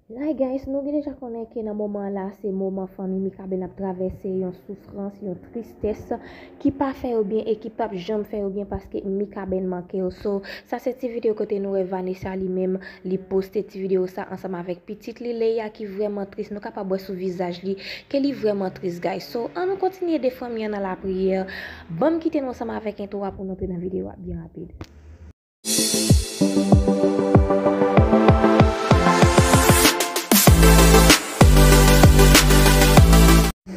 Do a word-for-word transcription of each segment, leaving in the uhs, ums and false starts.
Like guys, nou gen deja konnen ke nan moman la se moman fanmi Mikaben ap travèse yon soufrans, yon tristès ki pa fè yo byen e ki p ap janm fè yo byen paske Mikaben manke yo. So, sa se ti videyo kote nou wè Vanessa li menm li poste ti videyo sa ansanm avèk pitit li Leia ki vrèman tris. Nou kapab wè sou vizaj li ke li vrèman tris guys. So, an nou kontinye de fanmi an nan lapriyè. Ban m kite nou ansanm avèk entwo a pou nou antre nan videyo a byen rapid.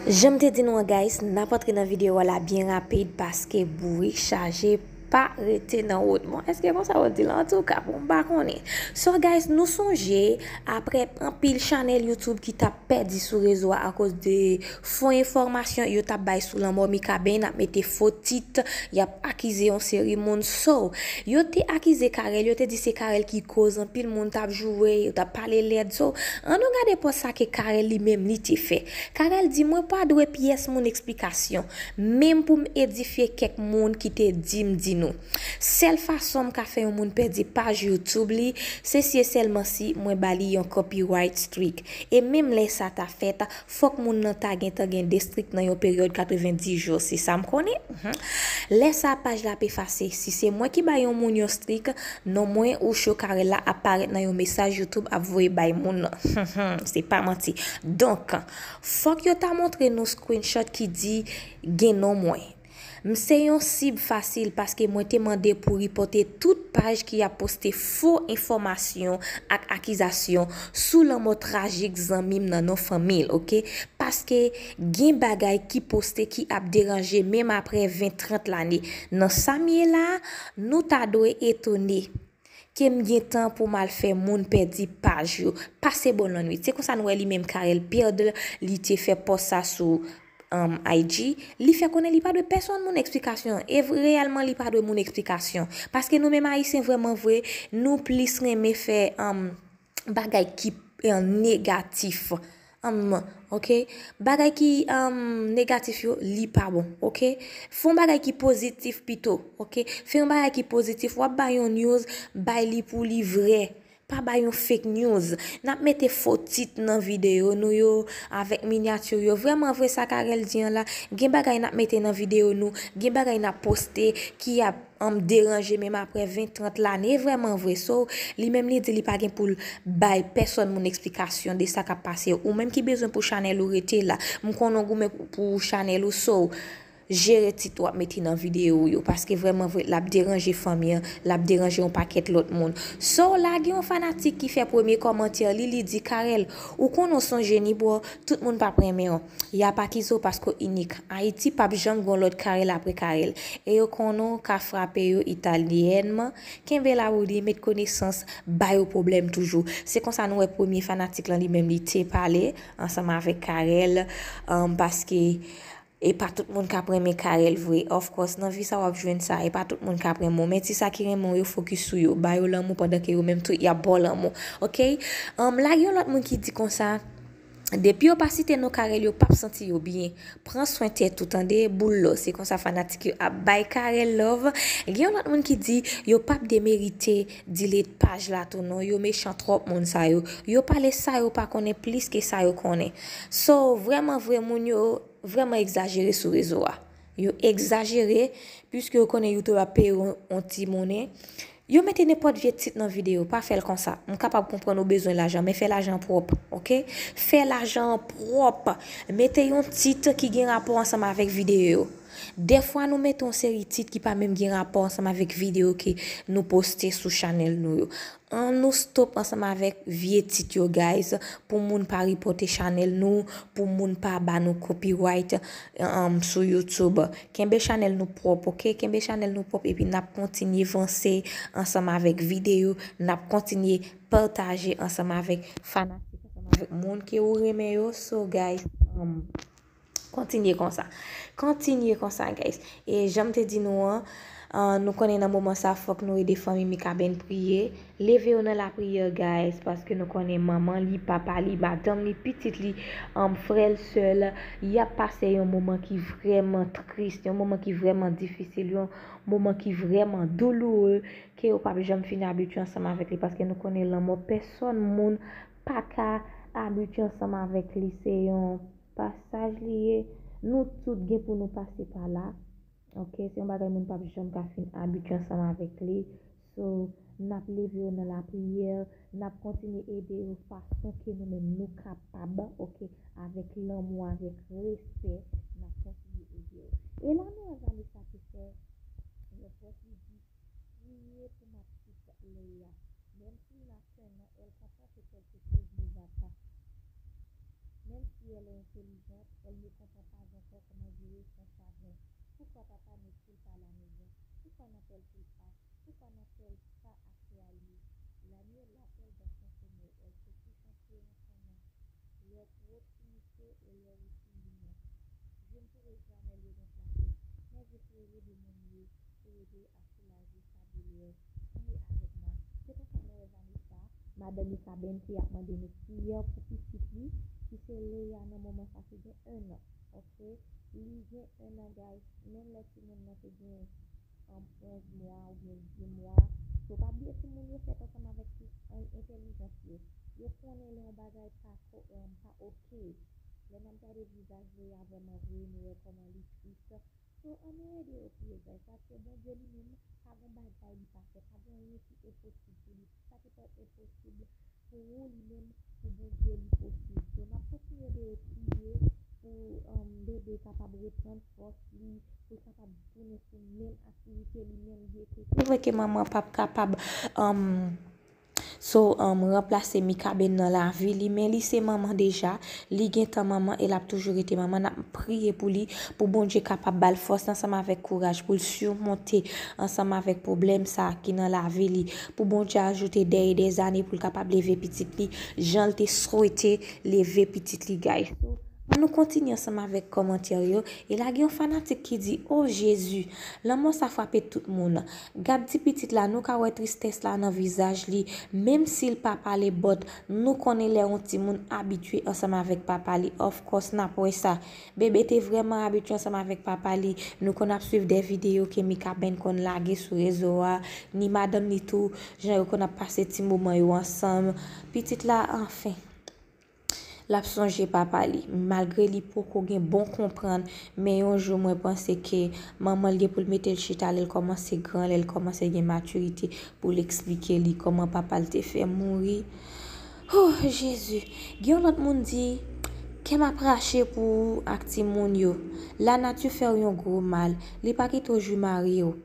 Jan m te di nou an guys, n ap antre nan videyo a la byen rapid paske bourik chaje pa rete nan wot. Bon, èske konsa yo di l? Antouka, bon, m pa konnen. So guys, nou sonje apre anpil chanèl YouTube ki t ap pèdi sou rezo a akoz de fo enfòmasyon yo t ap bay sou lanmò Mikaben, ap mete fo tit, y ap akize yon seri moun. So, yo te akize Carel, yo te di se Carel ki koz anpil moun t ap joure, yo t ap pale lèd. So, an nou gade pòs sa ke Carel li menm li te fè. Carel di, mwen pa dwe pyès moun eksplikasyon, menm pou m edifye kèk moun ki te di m di nou. Sèl fason m ka fè yon moun pèdi paj YouTube li, se si e sèlman si mwen ba li yon copyright strike. E menm lè sa ta fèt, fòk moun nan ta gentan gen de strike nan yon peryòd katrevenndis jou, se sa m konnen. Mhm. Lè sa paj la ap efase. Si se mwen ki bay yon moun yon strike, non mwen ou cho Carel la ap parèt nan yon mesaj YouTube ap voye bay moun nan. Se pa manti. Donk, fòk yo ta montre nou screenshot ki di gen non mwen. M se yon sib fasil paske mwen te mande pou ripòte tout paj ki ap poste fo enfòmasyon ak akizasyon sou lanmò trajik zanmi m nan non fanmi l, oke? Paske gen bagay ki poste ki ap deranje menm apre ven, trant lane. Nan sa m ye la, nou ta dwe etone ke m gen tan pou m al fè moun pèdi paj yo. Pase bòn lannwit. Se konsa nou wè li menm Carel Perd, li te fè pòs sa sou um, I G, li fè konnen li pa dwe pèsonn moun eksplikasyon. E v- reyèlman, li pa dwe moun eksplikasyon. Paske nou menm Ayisyen, vrèman vre, nou plis renmen fè um, bagay ki um, negatif. Um, ok? Bagay ki um, negatif yo, li pa bon. Ok? Fè yon bagay ki pozitif pito. Ok? Fè yon bagay ki pozitif. W ap bay yon news, bay li pou li vrè. Pa bay yon fake news. N ap mete fo tit nan videyo nou yo, avèk minyati yo. Vrèman vre sa Carel di an la, gen bagay n ap mete nan videyo nou, gen bagay n ap poste ki ap um, deranje menm apre ven, trant lane. E vrèman vre. So, li menm li di li pa gen pou l bay pèsonn moun eksplikasyon de sa k ap pase. Ou menm ki bezwen pou chanèl ou rete la. M konnen w goumen pou chanèl ou. So, jere tit w ap mete nan videyo w yo, paske vrèman vre, l ap deranje fanmi an, l ap deranje yon pakèt lòt moun. So, la gen yon fanatik ki fè premye kòmantè li, li di, Carel, ou konnen w se yon jeni, bro, tout moun p ap renmen w. Y ap akize w paske w inik. Ayiti p ap janm gen yon lòt Carel apre Carel. E yo konnen w ka frape yo italyènman. Kenbe la pou di, met konesans, ba yo pwoblèm toujou. Se konsa nou wè premye fanatik lan li menm li te pale ansanm avèk Carel, um, paske e pa tout moun k ap renmen Carel vre. Of course, nan vi sa w ap jwenn sa. E pa tout moun k ap renmen w. Men ti sa ki renmen w yo fokis sou yo. Ba yo lanmou pandan ke yo menm tou y ap ba w lanmou. Ok? Um, la gen yon lòt moun ki di konsa, depi yo pa site non Carel, yo p ap santi yo byen. Pran swen tèt ou, tande, boul lò. Se konsa fanatik yo ap bay Carel love. Gen yon lòt moun ki di yo p ap demerite delete paj la tou non. Yo mechan twòp moun sa yo. Yo pale sa yo pa konnen plis ke sa yo konnen. So, vrèman vre moun yo vrèman egzajere sou rezo a. Yo egzajere, piske yo konnen YouTube ap peye yo yon ti monnen. Yo mete nenpòt vye tit nan videyo, pa fè l konsa. M kapab konprann ou bezwen lajan, men fè lajan pwòp, ok? Fè lajan pwòp. Mete yon tit ki gen rapò ansanm avèk videyo yo. Dèfwa nou mete yon seri tit ki pa menm gen rapò ansanm avèk videyo ke nou poste sou chanèl nou yo. An nou stop ansanm avèk vye tit yo, guys, pou moun pa ripòte chanèl nou, pou moun pa ba nou copyright, um, sou YouTube. Kenbe chanèl nou pwòp, ok? Kenbe chanèl nou pwòp, epi n ap kontinye vanse ansanm avèk videyo, n ap kontinye pataje ansanm avèk fanatik, ansanm avèk moun ke ou renmen yo. So, guys, um, kontinye konsa. Kontinye konsa, guys. E jan m te di nou an, ah, nou konnen nan moman sa, fòk nou ede fanmi Mikaben priye. Leve yo nan lapriyè, guys, paske nou konnen manman li, papa li, madanm li, pitit li, um, frè l, sè l, y ap pase yon moman ki vrèman tris, yon moman ki vrèman difisil, yon moman ki vrèman douloure, ke yo p ap janm fin abitye ansanm avèk li, paske nou konnen lanmò pèsonn moun pa ka abitye ansanm avèk li. Se yon pasaj li ye. Nou tout gen pou nou pase pa la. Ok, se yon bagay moun p ap janm ka fin abitye ansanm avèk li. So, n ap leve yo nan lapriyè, n ap kontinye ede yo fason ke nou menm nou kapab, ok, avèk lanmou, avèk respè, n ap kontinye ede yo. E la nou wè Vanessa te fè yon pòs, li di, priye pou ma petite Leia. Menm si l n'a qu'un an, elle comprend que quelque chose ne va pas. Même si elle est intelligente, elle ne comprend pas encore comment gérer son chagrin. Pourquoi papa n'est-il pas à la maison? Pourquoi n'appelle-t-il pas? Pourquoi n'a-t-elle pas accès à lui? La nuit, elle l'appelle dans son sommeil. Elle se couche en pleurant son nom. Leur proximité est leur outil immense. Je ne pourrai jamais le remplacer, mais j'essaierai de mon mieux pour aider à soulager sa douleur. Priez avec moi. Se konsa nou wè Vanessa, madanm li Kaben ki ap mande nou priyè pou pitit li, ki se Leia nan moman sa ki gen enn an. Ok? Li gen enn an, guys. Menm lè timoun nan te gen um, onz mwa oubyen de mwa. So, pa bliye timoun yo fèt ansanm avèk tou entèlijans yo. Yo konnen lè yon bagay pa, um, pa ok. Lè n ap gade vizaj Leia vrèman vre, nou wè kòman li tris. So, ann nou ede yo priye, guys, paske Bondye li menm, pa gen bagay li pa fè, pa gen anyen ki enposib pou li. Sa ki pa enposib pou ou li menm, pou Bondye li posib. So, n ap kontinye ede yo priye pou um, bebe kapab reprann fòs li, pou l kapab tounen sou menm aktivite li menm byen ke. Se vre ke manman p ap kapab um, so, um, ranplase Mikaben nan lavi li, men li se manman deja, li gentan manman e l ap toujou rete manman. N ap priye pou li, pou Bondye kapab ba l fòs ansanm avèk kouraj pou l simonte ansanm avèk pwoblèm sa a ki nan lavi li, pou Bondye ajoute dèyè dèzane pou l kapab leve pitit li jan l te swete leve pitit li, guys. So, ann nou kontinye ansanm avèk kòmantè yo. E la gen yon fanatik ki di, o Jezi, lanmò sa frape tout moun. Gad ti pitit la, nou ka wè tristès la nan vizaj li. Menm si l pa pale, but nou konnen lè yon timoun abitye ansanm avèk papa li, of course n ap wè sa. Bebe te vrèman abitye ansanm avèk papa li. Nou konn ap swiv de videyo ke Mikaben konn lage sou rezo a, ni madanm li tou, jan yo konn ap pase ti moman yo ansanm. Pitit la, anfen, l ap sonje papa li. Malgre li poko gen bon konprann, men yon jou mwen panse ke manman l gen pou l mete l chita lè l kòmanse gran, lè l kòmanse gen matirite, pou l eksplike li kòman papa l te fè mouri. Oh, Jezi! Gen yon lòt moun di, kè m ap rache pou ou ak timoun yo. Lanati fè w yon gwo mal. Li pa kite w jwi mari w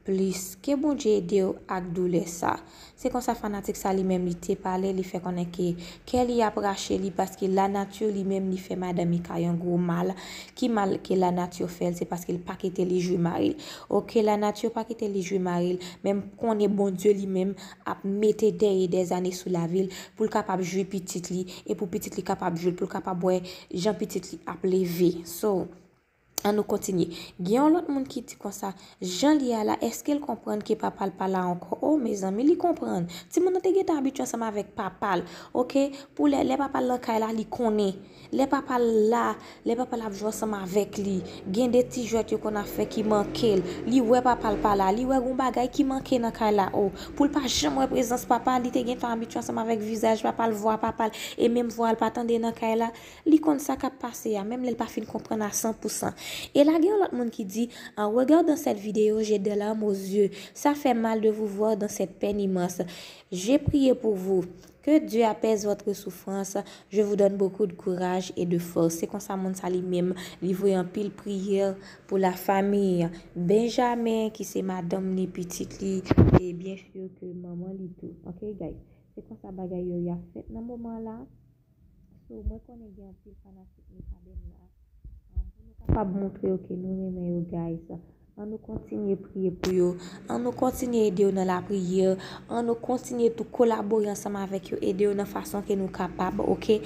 plis. Ke Bondye ede w ak doulè sa. Se konsa fanatik sa li menm li te pale, li fè konnen ke kè li ap rache li paske lanati li menm li fè madanm Mika yon gwo mal. Ki mal ke lanati fè l, se paske l pa kite li jwi mari l. Ok, lanati pa kite li jwi mari l, men m konnen Bondye li menm ap mete dèyè dèzane sou lavi l pou l kapab jwi pitit li e pou pitit li kapab jwi l, pou l kapab wè jan pitit li ap leve. So, ann nou kontinye. Gen yon lòt moun ki di konsa, jan l ye a la, èske l konprann ke papa l pa la ankò? O, mezanmi, li konprann. Timoun nan te gentan abitye ansanm avèk papa l, ok? Pou lè, lè papa l nan kay la, li konnen. Lè papa l la, lè papa l ap jwe ansanm avèk li, gen de ti jwèt yo konn ap fè ki manke l. Li wè papa l pa la, li wè gon bagay ki manke nan kay la. O, pou l pa janm wè prezans papa l, li te gentan abitye ansanm avèk vizaj papa l, vwa papa l, e menm vwa l pa tande nan kay la. Li konn sa k ap pase a, menm lè l pa fin konprann a san pou san. E la gen yon lòt moun ki di, en regardant cette vidéo, j'ai des larmes aux yeux. Ça fait mal de vous voir dans cette peine immense. J'ai prié pour vous. Que Dieu apaise votre souffrance. Je vous donne beaucoup de courage et de force. Se konsa moun sa li menm, li voye anpil priyè pou la famille. Benjamin, ki se madanm li, pitit li, e byen si ke manman li tou. Ok, guys? Se konsa bagay yo y ap fèt nan moman la. So, mwen konnen gen anpil fanatik Mikaben la. Um, pou nou kapab montre yo ke nou renmen yo, guys. Ann nou kontinye priye pou yo. Ann nou kontinye ede yo nan lapriyè. Ann nou kontinye tou kolabore ansanm avèk yo, ede yo nan fason ke nou kapab, ok?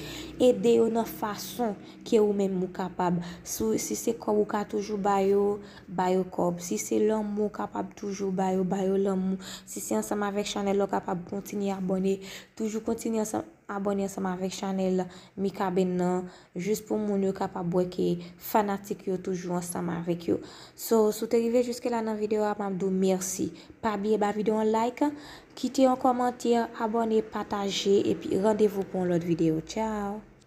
Ede yo nan fason ke ou menm ou kapab. Si, si se kòb ou ka toujou ba yo, ba yo kòb. Si se lanmou ou kapab toujou ba yo, ba yo lanmou. Si se ansanm avèk chanèl la ou kapab kontinye abòne, toujou kontinye ansanm abòne ansanm avèk chanèl Mikaben nan, jis pou moun yo kapab wè ke fanatik yo toujou ansanm avèk yo. So, si w te rive jiske la nan videyo a, m ap di w mèsi. Pa bliye ba videyo an like, kite yon kòmantè, abòne, pataje, epi randevou pou yon lòt videyo. Tchao!